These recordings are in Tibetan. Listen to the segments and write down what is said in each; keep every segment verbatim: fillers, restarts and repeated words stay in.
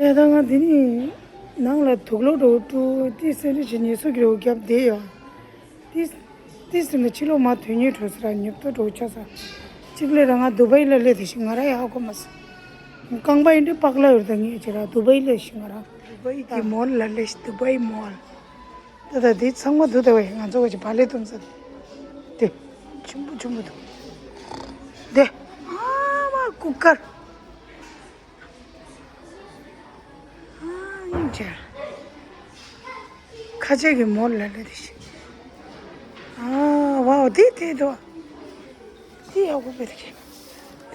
ཡ་ད་ང་འདི་ནི་ནང་ལ་དུག་ལོག་འགྲོ་དུ་ཏི་སེ་རི་ཆེ་ཉེ་སུ་གི་རོ་རྒྱབ་བསྡད་ཡོད། ཏི་ཏི་སེ་ན་ཕྱི་ལོགས་མ་དོན་ཉེ་འགྲོ་ས་ར་ཉོབ་ཏོ་འགྲོ་ཆ་ས། གཅིག་ལས་ར་ང་དུ་བའི་ལ་ལས་དེ་ཞིག་ང་ར་ཡག་གོ་མ་སོང་། རྐང་པ་ཡིན་དུ་པག་ལ་ཡོད་ད་ངས་ཅི་ར་དུ་བའི་ལས་ཞིག་ང་ར། དུ་བའི་གི་མོལ་ལ་ལས་ཞིག་དུ་བའི་མོལ། ད་ད་འདི་ཚང་མ་འདུག་ད་བས་ང་ཚོ་ག་ཅི་བ་ལེ་དུམ་ས། དེ་ཆུམ་པོ་ཆུམ་པོ་འདུག་དེ་ཨ་མ་ཀུ་ཀར། ཨ་ཡིན་ཅེ། ཁ་ཆེ་གི་མོ་ལ་ལ་དེ་ཤི། ཨ་ཝའོ་དེ་དེ་དོ། དེ་ཡག་པོ་བེར་གི།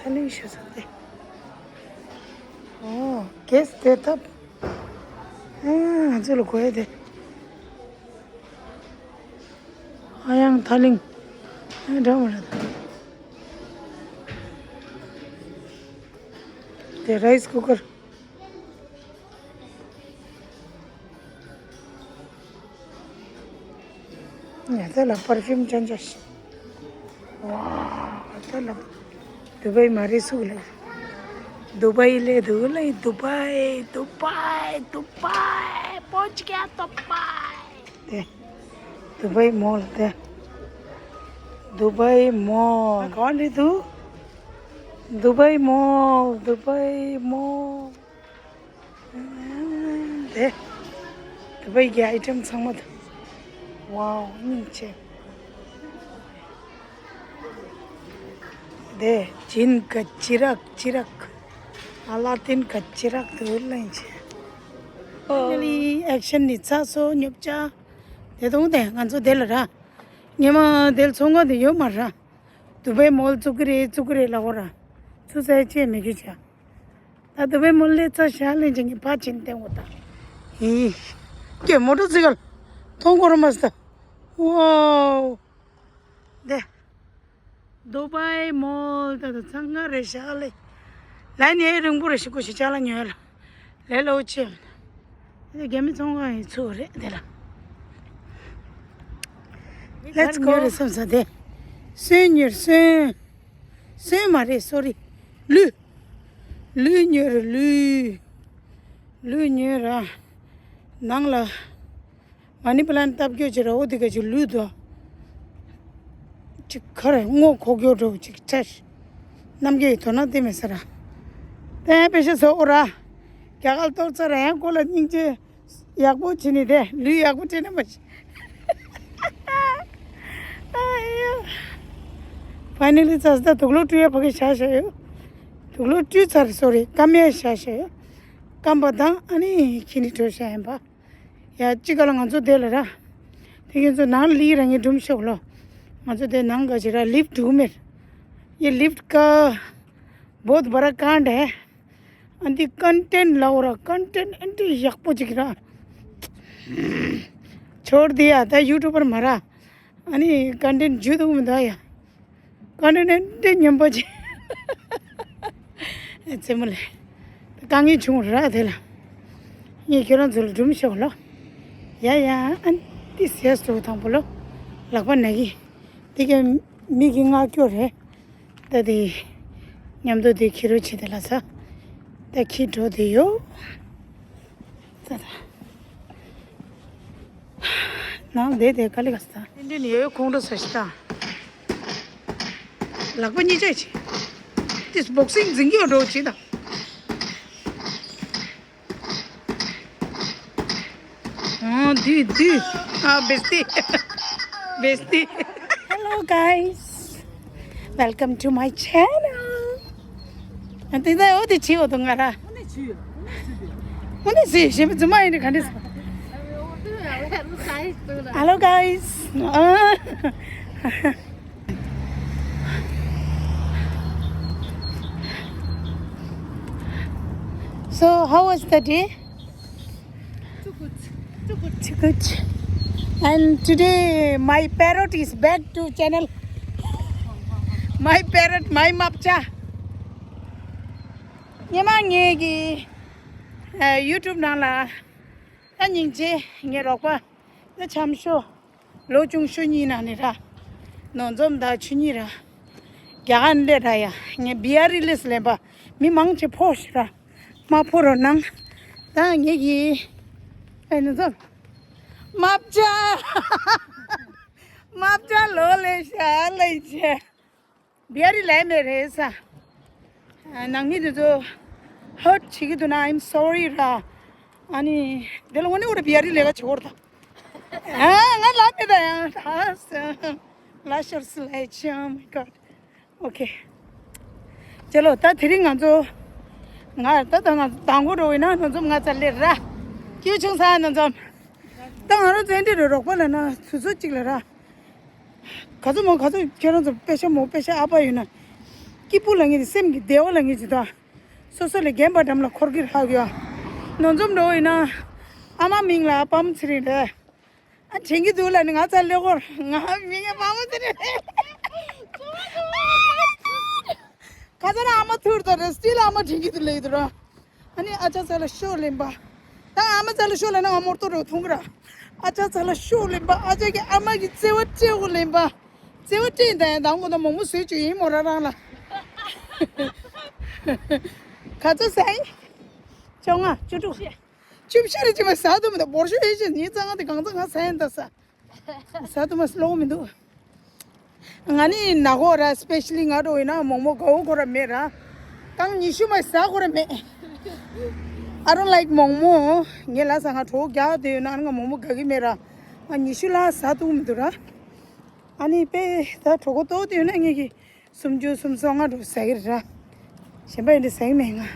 ད་ལིང་ཤ་ས་དེ། ཨོ་གེས་དེ་ཐབ། ཨ་ང་ཚོ་ལ་གོ་ཡ་དེ། ཨ་ཡང་ཐ་ལིང་། ཨ་འདྲ་མ་རེད། དེ་རའིས་ཀུ་ཀར། ཡ་ད་ལ་པར་ཕིའུམ་ཅན་ཅན་ཞིག་ཝ་ད་ལ་དུ་བའི་མ་རེད་སུག་ལ། དུ་བའི་ལས་དུ་ལ་དུ་བའི་དུ་བའི་དུ་བའི་པོ་ཅི་ཀ་དུ་བའི། དེ། དུ་བའི་མོལ་དེ། དུ་བའི་མོལ། ག་ལི་དུ། དུ་བའི་མོལ། དུ་བའི་མོལ། དེ། དུ་བའི་གི་ཨའི་ཊེམ་ཚང་མ་དུ། ཝའོ་སྙིང་རྗེ། དེ་ཇིན་ག་ཅི་རག་ཅི་རག་ཨ་ལ་ཏིན་ག་ཅི་རག་དུ་ལེན་ཆེ། ཕའི་ནལ་ལི་ཨེག་ཤན་ནི་ཚ་སོ་ཉོབ་ཅག་དེ་དུང་དེ་ང་ཚོ་དེ་ལ་ར། ཉི་མ་དེ་ལ་ཚོང་ཁང་དེ་ཡོད་མ་ར། དུ་བའི་མོལ་བཙུགས་ཀྱི་རེད་བཙུགས་ཀྱི་རེད་ལབ་གོ་ར། ཚུ་ཚ་ཡ་ཅེས་མི་གི་ཆ། ད་དུ་བའི་མོལ་ལས་ཚ་ཞག་ལེན་ཅན་གྱི་ཕ་ཆེན་བསྟན་གོ་ད། ཧི། ཀྱེ་མོ་ཊར་སི་ཀལ། མཐོང་གོ་ར་མ་སྟ། ཝའོ། དེ། དུ་བའི་མོལ་ད་ད་ཚང་ག་རེ་ཤག་ལེ། ལ་ནི་རིང་པོ་རེ་ཞིག་གོ་ཞིག་ཅག་ལ་ཉོས་ལ། ལེ་ལོ་ཆེ། དེ་རྒྱ་མི་ཚོང་ཁང་ཡིན་ཚུགས་རེད་དེ་ལ། Let's go. ཉོས་རེད་བསམ་ས་དེ། སོན་ཉོས་སོན། སོན་མ་རེད་སོ་རི། ལུས། ལུས་ཉོས་རེད་ལུས། ལུས་ཉོས་ར། ནང་ལ། མ་ནི་པ་ལན་སྟབས་སྐྱོ་ཅིག་ར་འོ་དེ་ག་ཅིག་ལུས་དོ། ཅིག་ཁ་རེ་སྔོ་ཁོག་གྱོ་འགྲོ་ཅིག་ཁྲེ། རྣམ་རྒྱལ་ཡི་དོ་སྣང་དེ་མེད་ས་ར། དེ་ཡང་པེ་ཤ་ཟོ་འོ་ར། རྒྱ་གར་གཏོར་ཚར་ར་ཡང་ཀོ་ལ་སྙིང་རྗེ། ཡག་པོ་བྱེད་ནི་དེ་ལུས་ཡག་པོ་བྱེད་ན་མ་ཤེས། ཕའི་ནལ་ལི་ཚ་ས་ད་དུག་ལོག་བཀྲུ་ཡ་ཕ་གི་བཞག་བཞག་ཡོད། དུག་ལོག་བཀྲུས་ཚར་སོ་རེད་སྐམ་ཡ་བཞག་བཞག་ཡོད། སྐམ་པ་དང་ཨ་ནི་ཁྱི་ནི་བྲོས་བཞག་ཡིན་པ། ཡ་གཅིག་ག་ལ་ང་ཚོ་དེ་ལ་ར། དེ་ཁྱེད་ཚོ་ནང་ལི་ར་ངའི་སྒྲུང་ཤོག་ལོ། ང་ཚོ་དེ་ནང་ག་ཅི་ར་ལིབ་འགྲོ་མེད། ཡེ་ལིབ་ཀ། བོད་བར་ཀ་འདྲ། ཨ་འདི་ཀོན་ཊེན་ལའོ་ར་ཀོན་ཊེན་ཨ་འདི་ཡག་པོ་ཅིག་ར། ཆོར་དེ་ཡ་ད་ཡུ་ཊུབ་པར་མ་ར། ཨ་ནི་ཀོན་ཊེན་ཇུ་དུ་མི་འདུག་ཡ། ཀོན་ཊེན་ཨ་འདི་ཉམས་པོ་ཅིག་ཨེ་ཙེ་མོ་ལེ། དཀའ་ངལ་བྱུང་ར་དེ་ལ། ངས་ཁྱེད་རང་ཚོ་ལ་སྒྲུང་ཤོག་ལོ། ཡ་ཡ་ཨ་འདི་ཟས་སུ་དང་པོ་ལོ། ལག་པ་ན་གི། དེ་ག་མི་གི་ངག་སྐྱོ་རེད། ད་དེ་མཉམ་དུ་དེ་ཁྱི་རོ་ཆེ་དེ་ལ་ས། ད་ཁྱི་འགྲོ་དེ་ཡོད། ད་ད། ནང་དེ་དེ་ག་ལེ་ག་ས། ཨིན་ཌི་ཡན་ཡོད་ཁོང་ཁྲོ་ས་ཤི་ད། ལག་པ་གཉིས་ཆ་ཆེ། དེ་སི་བོག་སིང་འཛིང་གི་ཡོད་འགྲོ་ཆེ་ད། Oh, dude, dude. Ah, bestie. Bestie. Hello, guys. Welcome to my channel. And today, what did you do, Ngara? What did you? What did you? She was my kind of. Hello, guys. Uh, So, how was the day? Too good. Too good. Too good. And today, my parrot is back to channel. My parrot, my mapcha. ཉི་མ་ངེད་ཀྱི་ཡུ་ཊུབ་ནང་ལ་ད་སྙིང་རྗེ་ངའི་རོགས་པ་ད་འཆམ་ཤོག་ལོ་ཆུང་ཤོས་གཉིས་ནང་ནས་ར། ནོར་འཛོམས་དང་ཆུ་གཉིས་ར། རྒྱ་གར་ལས་ར་ཡ། ངས་བི་ཨར་ཨི་ལེས་ལེན་པ། མི་མང་ཆེ་ཕོ་ཤི་ར། མ་ཕོ་རོ་ནང་། ད་ངེད་ཀྱིས་ཨེ་ནི་ཚོ་མ་བྱ་མ་བྱ་ལོ་ལེ་ཤ་ལེ་ཆེ། བི་ཡ་རི་ལས་མེད་རེད་ས། ནང་མི་དེ་ཚོ་ཧར་ཊི་བྱེད་ཀྱི་འདུག་ན། I'm sorry ར། ཨ་ནི་དེ་ལ་དངོས་གནས་ཁོ་ར་བི་ཡ་རི་ལས་ཀ་བྱེད་ཀྱི་ཡོད་རེད་ད། ཨ་ང་ལབ་མེད་ད་ཡང་ད་ལ་ཤར་སི་ལས་ཆེ། Oh my God. Okay. ཅེ་ལོ། ད་དེ་རིང་ང་ཚོ་ང་ད་ད་ང་ཚོ་དང་པོ་འགྲོ་བས་ན་ནང་ཚོ་ང་ཚ་ལེ་ར། ཀྱིའུ་ཆུང་ས་ནང་ཚོ། ད་ང་རང་ཚོ་འདི་རུ་རོགས་པ་ལ་ན་དུས་ཚོད་གཅིག་ལ་ར། ག་ཚོད་མོ་ག་ཚོད་ཁྱེད་རང་ཚོ་པེ་ཤ་མོ་པེ་ཤ་ཨ་པ་ཡོད་ན། སྐྱིད་པོ་ལ་ངེས་ཏེ་སེམས་ཀྱི་བདེ་བ་ལ་ངེས་ཅི་ད། སོ་སོ་ལས་རྒན་པ་འགྲམ་ལ་འཁོར་གྱི་རག་ཡོད། ནང་ཚོ་འགྲོ་བས་ན། ཨ་མ་མིང་ལ་པམ་ཚེ་རིང་རེད། ཨ་དྲན་གྱི་འདུག་ལ་ནི་ང་ཚ་ལེ་གོར་ང་མིང་ངའི་མ་མོ་དེ་རེད། ཁ་ཚ་ན་ཨ་མ་ཐུར་དོ་རེད། སྟི་ལ་ཨ་མ་དྲན་གྱི་འདུག་ལེ་དུ་ར། ཨ་ནི་ཨ་ཅག་ཚ་ལ་ཤོག་ལེན་པ། ད་ཨ་མ་ཚ་ལ་ཤོག་ལེན་ན་ང་མོར་ཏོ་རོ་ཐུང་གི་ར། ཨ་ཅག་ཚ་ལ་ཤོག་ལེན་པ། ཨ་ཅག་གི་ཨ་མ་གི་བརྩེ་བ་སྤྲད་གོ་ལེན་པ། བརྩེ་བ་སྤྲད་ད་ཡང་དང་གོ་ད་མོག་མོ་བཟོས་བཅུག་ཡིན་མོ་ར་རང་ལ། ག་ཚོད་ཟ་ཡིན། བཅོ་ལྔ་བཅུ་དྲུག་བཅུ་བཞི་རེ་ཅི་མ་ཟ་དུ་མི་ད་འབོར་ཤོག་ཡེ་ཤེས་ཉིན་ཙང་ང་དེ་གང་ཙང་ང་ཟ་ཡིན་ད་ཟ། ཟ་དུ་མ་སློག་མི་འདུག་ང་ནི་ན་གོ་ར་སི་པེ་ཤ་ལི་ང་འགྲོ་ཡིན་ན་མོག་མོག་གའུ་གོ་ར་མེད་ར། རྐང་ཉི་ཤུ་མ་ཟ་གོ་ར་མེད། I don't like མོག་མོག་ངས་ལ་ས་ང་གྲོགས་རྒྱག་དེ་ཡོད་ན་ང་མོག་མོག་ག་གི་མེད་ར། ང་ཉི་ཤུ་ལ་ཟ་ཐུབ་མི་འདུག་ར། ཨ་ནི་པེ་ད་གྲོགས་གོ་ཏོ་དེ་ཡོད་ན་ངས་ཀྱི་སུམ་ཅུ་སུམ་སོ་ལྔ་འགྲོ་ཟ་གི་ར། གཞན་པ་ཡིན་དེ་ཟེགས་མེད་ང་།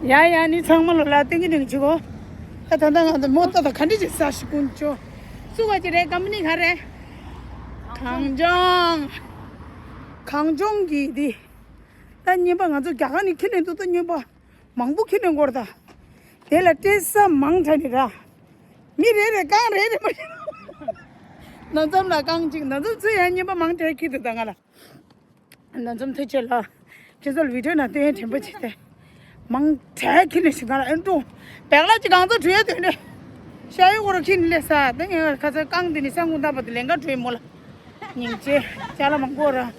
ཡ་ཡ་ནི་ཚང་མ་ལོ་ལ་ཏིང་གི་ཏིང་ཆུ་གོ། ད་ད་ད་ང་ད་མོ་ད་ད་ག་འདྲི་ཅི་ས་ཞིག་ཀུན་ཅོ། སུ་ག་ཅི་རེད་ཀམ་པ་ནི་ག་རེད། གངས་ལྗོངས། གངས་ལྗོངས་གི་འདི། ད་རྙིང་པ་ང་ཚོ་རྒྱ་གར་ནི་ཁྱི་ལེན་འདུག་ད་རྙིང་པ། མང་པོ་ཁྱི་ལེན་གོ་ར་ད། དེ་ལ་སྤྲད་ས་མང་དྲགས་ནི་ར། མི་རེ་རེ་རྐང་རེ་རེ་མ་ཤེས། ན་ཚམ་ལ་རྐང་གཅིག་ན་ཚམ་ཚོས་ཡང་རྙིང་པ་མང་དྲགས་ཁྱི་འདུག་ད་ང་ལ། ན་ཚོམ་ཐུགས་རྗེ་ལ། ཁྱེད་ཚོ་ལ་བི་ཌིའོ་ནང་སྟོན་དྲན་པ་བྱེད་དེ། མང་དྲགས་ཁྱི་ནས་ཞིག་ན་ལ་ཨེ་འགྲོ། བེག་ལ་ཅིག་གང་ཚོ་བྲུས་དོན་ནས། ཤ་ཡོད་གོ་ར་ཁྱི་ནས་སླེབས་ས་དེ་ངས་ཁ་ཚ་རྐང་དེ་ནས་ས་ངུ་ད་པ་དེ་ལེན་ག་བྲུས་མོ་ལ། སྙིང་རྗེ། ཅ་ལ་མང་གོ་ར།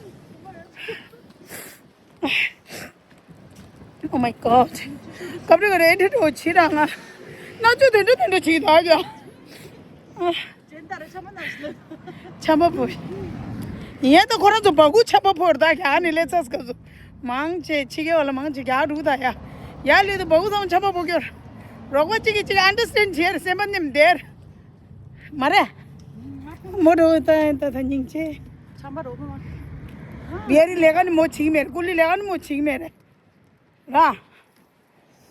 Oh my God. སྐབས་རེ་ག་རེ་འདྲ་འགྲོ་ཕྱི་ར་ང་། ན་ཚོད་དེ་འདྲ་དེ་འདྲ་བྱེད་ད་ཀྱང་། ཨ། ཆམ་པ་བུ། ཡིན་ད་ཁོ་རང་ཚོ་བ་གུ་ཆམ་པ་བུར་ད་ཀྱང་ཨ་ནི་ལེ་ཚ་སྐབས་སུ། མང་ཆེ་ཕྱི་རྒྱལ་བ་ལ་མང་ཆེ་རྒྱག་འགྲོ་ད་ཡ། ཡ་ལུས་ད་བ་གུ་ཚང་ཆམ་པ་བུ་སྐྱོར། རོགས་པ་གཅིག་གིས་གཅིག་ཨན་ཌར་སི་ཊེན་ཌ་བྱེད་སེམས་པ་མཉམ་བདེར། མ་རེད། མོ་རོ་ད་ད་ད་སྙིང་རྗེ། ཆམ་པ་རོ་མོ། བི་ཡ་རི་ལས་ཀ་ནི་མོ་བྱེད་ཀྱི་མེད་རེད། ཀུ་ལི་ལས་ཀ་ནི་མོ་བྱེད་ཀྱི་མེད་རེད། ར།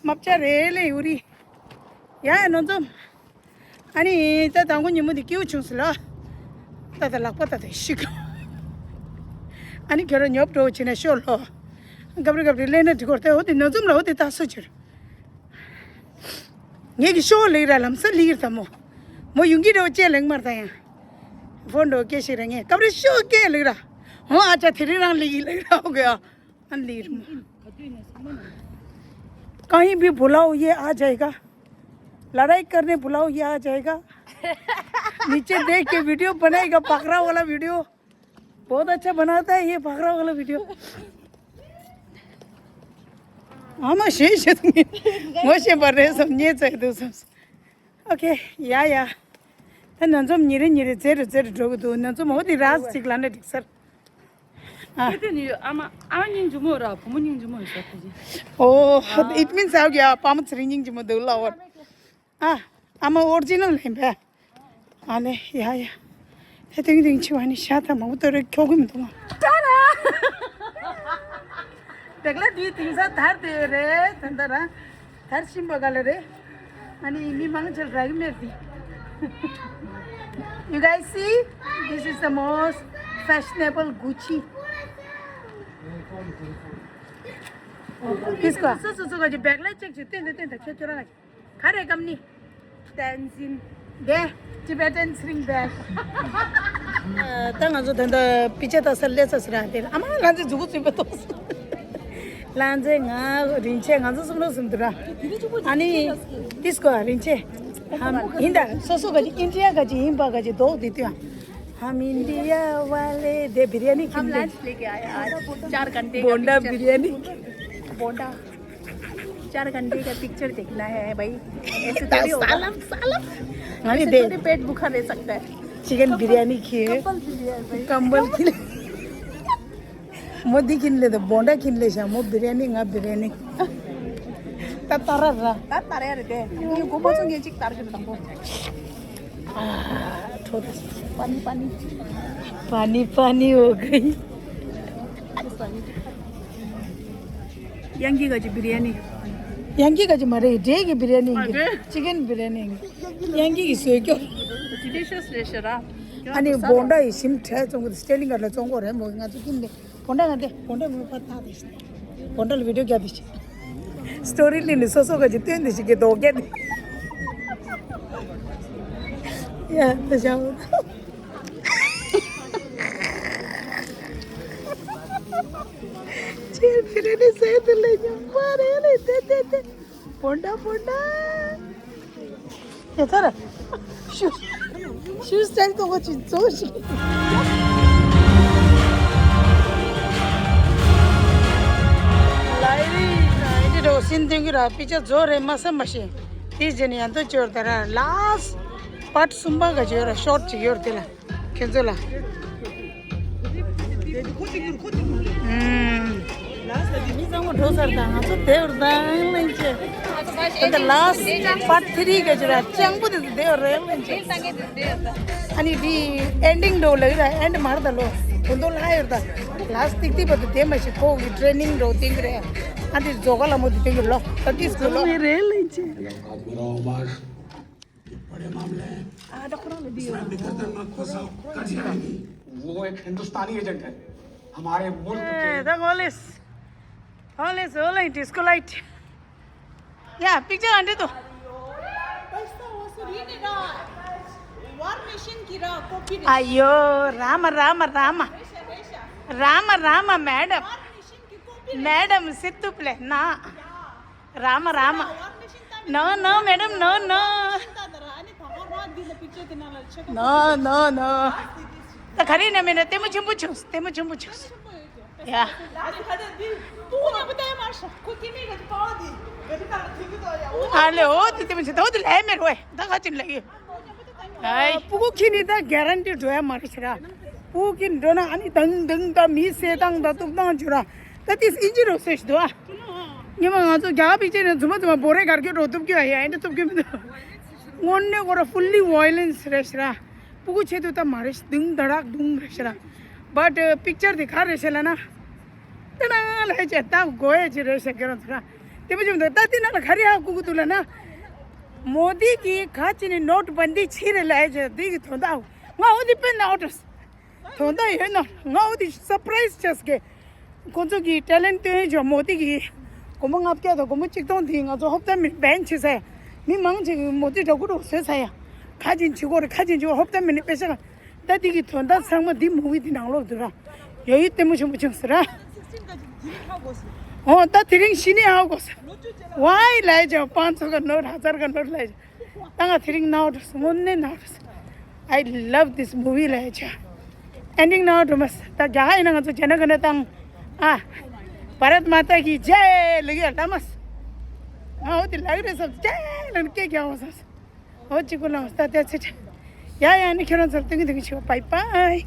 མ་བྱ་རེ་ལེ་ཡུ་རི། ཡ་ཡ་ནོ་ཙོམ། ཨ་ནི་ད་དང་པོ་ཉིན་མོ་འདི་སྐྱིད་པོ་བྱུང་སོང་ལ། ད་ད་ལག་པ་ད་ད་ཤི་ག་ཨ་ནི་ཁྱོད་རང་ཉོབ་འགྲོ་བྱེད་ན་ཤོར་ལོ། སྐབས་རེ་སྐབས་རེ་ལེན་ན་འགྲིག་གོ་ར་ད། འོ་དེ་ནོ་ཙོམ་ལ་འོ་དེ་ད་སུ་བྱེད། ངེད་ཀྱི་ཤོག་ལེགས་ར་ལམ་སང་ལེགས་ཡིར་ད་མོ། མོ་ཡོང་གི་རེད་བ་ཅེ་ལེགས་མར་ད་ཡང་། ཕོན་འགྲོ་སྐད་ཞིག་ར་ངས་སྐབས་རེ་ཤོག་སྐད་ལེགས་ར། ཧོ་ཨ་ཅག་དེ་རིང་རང་ལེགས་ཡིན་ལེགས་ར་ཨོ་གེ་ཨ། ཨ་ལེགས་ར་མོ། कहीं भी बुलाओ ये आ जाएगा। लड़ाई करने बुलाओ ये आ जाएगा। नीचे देख के वीडियो बनाएगा पकड़ा वाला वीडियो। बहुत अच्छा बनाता है ये पकड़ा वाला वीडियो। ཨ་མ་ཞེས་བཤད་ངོ་ཤེས་པ་རེད་བསམ་ཉེས་ཚད་འདུག་བསམ། ཨོ་ཁེ་ཡ་ཡ། ད་ནང་ཚོམ་ཉི་རེ་ཉི་རེ་ཙེ་རུ་ཙེ་རུ་འགྲོ་གི་འདུག་ནང་ཚོམ་འོ་དེ་ར་ཅིག་ལ་ནས་འགྲིག་སར། ཨ། ཁྱེད་དེ་ནི་ཨ་མ་ཨ་སྙིང་རྗེ་མོ་ར་བུ་མོ་སྙིང་རྗེ་མོ་ཡོད་ས་ཁོ་ཅི། ཨོ། It means out yeah པ་མ་ཚེ་རིང་སྙིང་རྗེ་མོ་འདུག་ལ་བར། ཨ། ཨ་མ་ཨོ་རི་ཇི་ནལ་ཡིན་པས། ཨ་ལེ་ཡ་ཡ། དེ་ཏིང་ཏིང་ཆི་བ་ནི་ཤ་ཐ་མང་པོ་ཏོ་རེ་ཁྱོག་གི་མི་འདུག་ང་། ཏ་ར། བེག་ལ་དེའི་དེང་སང་དར་དེ་རེད་ད་ད་ར། དར་ཕྱིན་པ་ག་ལ་རེད། ཨ་ནི་མི་མང་ཆེར་རག་གི་མེད་དེ། You guys see? This is the most fashionable Gucci. This one. སོ་སོ་སོ་ག་ཅི་བེག་ལ་ཅེག་ཅིག་ཏན་ཏན་ཏན་ཏན་ཁྱོད་ཁྱོད་རང་ག་ཅི། ག་རེ་སྐམ་ནི། Tenzin. དེ། Tibetan sling bag. ད་ང་ཚོ་ད་ལྟ་པི་ཅ་ལྟ་ས་སླེབས་ཚར་ཟེར་ར་དེ་ཨ་མ་ང་ཚོའི་མཛུ་གུ་བཙུན་པ་ཏོག་ཙམ། ལང་ཚེ་ང་རིན་ཆེ་ང་ཚོ་གསུམ་ལོག་གསུམ་དུ་ར། ཨ་ནི། ཏིས་ཀོ་རིན་ཆེ། ཧམ་ཡིན་ད་སོ་སོ་ག་ཅི་ཨིན་ཌི་ཡ་ག་ཅི་ཡིན་པ་ག་ཅི་དོག་དེ་དུས་ཨ། हम इंडिया वाले दे बिरयानी हम खिलाएं। लंच लेके आए आज। चार घंटे का बोंडा पिक्चर। बिरयानी। बोंडा। चार घंटे का पिक्चर देखना है भाई। ऐसे थोड़ी होगा। सालम सालम। हाँ, ऐसे दे। थोड़ी पेट भूखा रह सकता है। चिकन बिरयानी खिए। कंबल भी ले भाई। कंबल खिले। मोदी खिन ले तो बोंडा खिन ले शा, मो बिरयानी, ङा बिरयानी। ता तारा रा। ता तारा रे दे। ये गोमा चोंग ये चिक तार के तंगो। आ, थोड़ा सा। पानी, पानी। पानी, पानी हो गई। यंकी का जी बिरयानी। यंकी का जी मारे, डे की बिरयानी। चिकन बिरयानी। यंकी की सोई क्यों? डिलीशियस ले शरा। अनि बोंडा ही सिम ठे चोंग स्टेलिंग कर लो चोंग रे मोगा तो किन दे। बोंडा का दे, बोंडा में पता दे। बोंडा वीडियो क्या दे? स्टोरी लेने सोसो का जितने दे के दो क्या दे? या तो जाओ। चेर फिर ने से तो ले जा मारे ले दे दे दे। बोंडा बोंडा। ये थारा शूज शूज स्टाइल तो कुछ सोच। लाइरी लाइरी रोशन देंगे रा पीछे जोर है मसा मशी। तीस जन यहाँ तो जोर दरा लास्ट पार्ट सुम्बा का जोर है शॉर्ट जोर दिला। ཁྱེད་ཚོ་ལ། ཨུམ། ལགས་སོ། འདི་མི་ཚང་མ་འགྲོ་ཚར་དང་ང་ཚོ་དེ་བར་དང་ལེན་ཆེ། ད་ལྟ་ལཱསི་པཱརཊ་ཐི་རི་ག་ཅི་ར་སྤྱང་པོ་དེ་ཚོ་དེ་བར་རེད་ལེན་ཆེ། ཨ་ནི་འདི་ཨེན་ཌིང་འགྲོ་ལ་ཡོད་ར། ཨེན་ཌི་མར་ད་ལོ་དོན་དོ་ལྷ་ཡོད་ད། ལཱསི་ཏིག་ཏིག་བར་དུ་དེ་མ་ཤི་ཁོ་གི་ཊི་རེ་ནིང་འགྲོ་དེ་གི་རེད། ཨ་འདི་མཛོ་ཁ་ལ་མོ་དེ་དེ་གི་ལོ་ད་ཏིས་གི་ལོ། རེད་ལེན་ཆེ། ये बड़े मामले हैं। इसमें भी खतरनाक फंसा कट जाएंगी। वो एक हिंदुस्तानी एजेंट है, हमारे मुल्क के। द गोलिस गोलिस गोलिस डिस्को लाइट। या पिक्चर आंटे तो। पैसा वसूली नहीं रहा। वार मशीन की रहा, कॉपी नहीं। अयो राम राम राम। रेशा, रेशा। राम राम मैडम। वार मशीन की कॉपी नहीं। मैडम सित्तुपले ना। राम Ram. No, no, madam, no, no। No, no, no। ད་ག་རེ་ན་མེད་ན་ལྟད་མོ་ཆེན་པོ་བྱུང་། ལྟད་མོ་ཆེན་པོ་བྱུང་། ཡ། ཨ་ལེ་འོ་དེ་ལྟད་མོ་ཆེན་པོ་འོ་དེ་ལས་མེད་རོ། ད་ག་ཅིག་ལས་ཡོད། ཨའི། སྤུ་གུ་ཁྱེར་ནས་ད་གྷ་རན་ཊི་འགྲོ་ཡ་མ་རེད་ཟེར་ར། སྤུ་གུ་ཁྱེར་འགྲོ་ན་ཨ་ནི་དང་དང་ད་མིའི་བསད་སྟངས་ད་གཏུབ་སྟངས་བྱོས་ར། ད་དེ་ཨིན་ཇི་རོ་སེ་ཞིག་འདུག་ཨ། ཉི་མ་ང་ཚོ་རྒྱ་གར་པིག་ཅེ་ནས་རྫུན་མ་རྫུན་མ་བོ་རེ་གར་གྱི་འགྲོ་གཏུབ་ཀྱི་ཨ་ཡ་ཨེ་འདྲ་གཏུབ་ཀྱི་མི་འདུག་དངོས་གནས་ཁོ་ར་ཧྥུལ་ལི་ཝོའི་ལེན་སི་རེད་ཟེར་ར། སྤུ་གུ་ཆེད་དུ་ད་མ་རེད། དུང་ད་རག་དུང་རེད་ཟེར་ར། བཊ་པིག་ཅར་དེ་ག་རེད་ཟེར་ལ་ན། ཏི་ན་ལ་ཧེ་ཅེ་ད་གོ་ཡ་ཅི་རེད་ཟེར་གྱི་རོ་ཟེར་ར། དེ་མི་བྱུང་ད་ད་དེ་ན་ལ་ག་རེ་ཧ་གོ་གི་འདུག་ལ་ན། མོ་དི་གི་ག་ཅི་ནི་ནོ་ཊི་བན་དི་ཆི་རེད་ལ་ཨེ་ཅེ་དེ་གི་དོན་དག་ང་འོ་དེ་དཔེ་ན་འོ་ཏོ། དོན་དག་ཡོད་ན་ང་འོ་དེ་སར་པ་རའི་སི་ཆགས་གི། ཁོ་ཚོ་གི་ཊེ་ལེན་ཊི་སྟོན་ཅོ་མོ་དི་གི། སྒོར་མོ་ལྔ་བརྒྱ་དང་སྒོར་མོ་གཅིག་སྟོང་དེ་ང་ཚོ་ཧོབ་ཏ་མི་བན་བྱེད་ས་ཡ། མི་མང་ཆེ་གི་མོ་དི་འདྲ་གུ་འགྲོ་བཟོས་ས་ཡ། ཁ་ཅན་ཆི་གོ་རེ་ཁ་ཅན་ཆི་གོ་ཧོབ་ཏ་མི་ནི་པེ་ཤ་ག་ད་འདི་གི་དོན་དག་ཚང་མ་འདི་མུ་བི་འདི་ནང་ལོགས་འདུག་ར། ཡོད་ཡོད་ལྟད་མོ་ཆེན་པོ་བྱུང་ཟེར་ར། ཨོ་ད་དེ་རིང་ཤི་ནི་ཧ་གོ་ས། ཝའི་ལའི་ཇོ་པཱན་ཚོ་ག་ནོར་ཧ་ཛར་ག་ནོར་ལའི་ཇོ། ད་ང་དེ་རིང་ནའོ་འགྲོ་སོང་། དངོས་གནས་ནའོ་འགྲོ་སོང་། I love this movie ལའི་ཇོ། ཨེན་ཌིང་ནའོ་འགྲོ་མ་སོང་། ད་རྒྱ་ཧ་ཡིན་ན་ང་ཚོ་ཇ་ན་ག་ན་དང་། ཨ། བྷ་རད་མ་ཏཱ་ཀི་ཇའི་ལ་ཡ་ལ་མ་སོང་། ང་འོ་དེ་ལ་ཡ་རེ་སོང་ཇའི་ལ་ནི་སྐད་རྒྱག་འོང་སོང་། ཨོ་ཅི་གུ་ལོང་ད་that's it། ཡ་ཡ་ནི་ཁྱེད་རང་ཚོར་ཏིང་ཏིང་ཆེ་བ། Bye bye།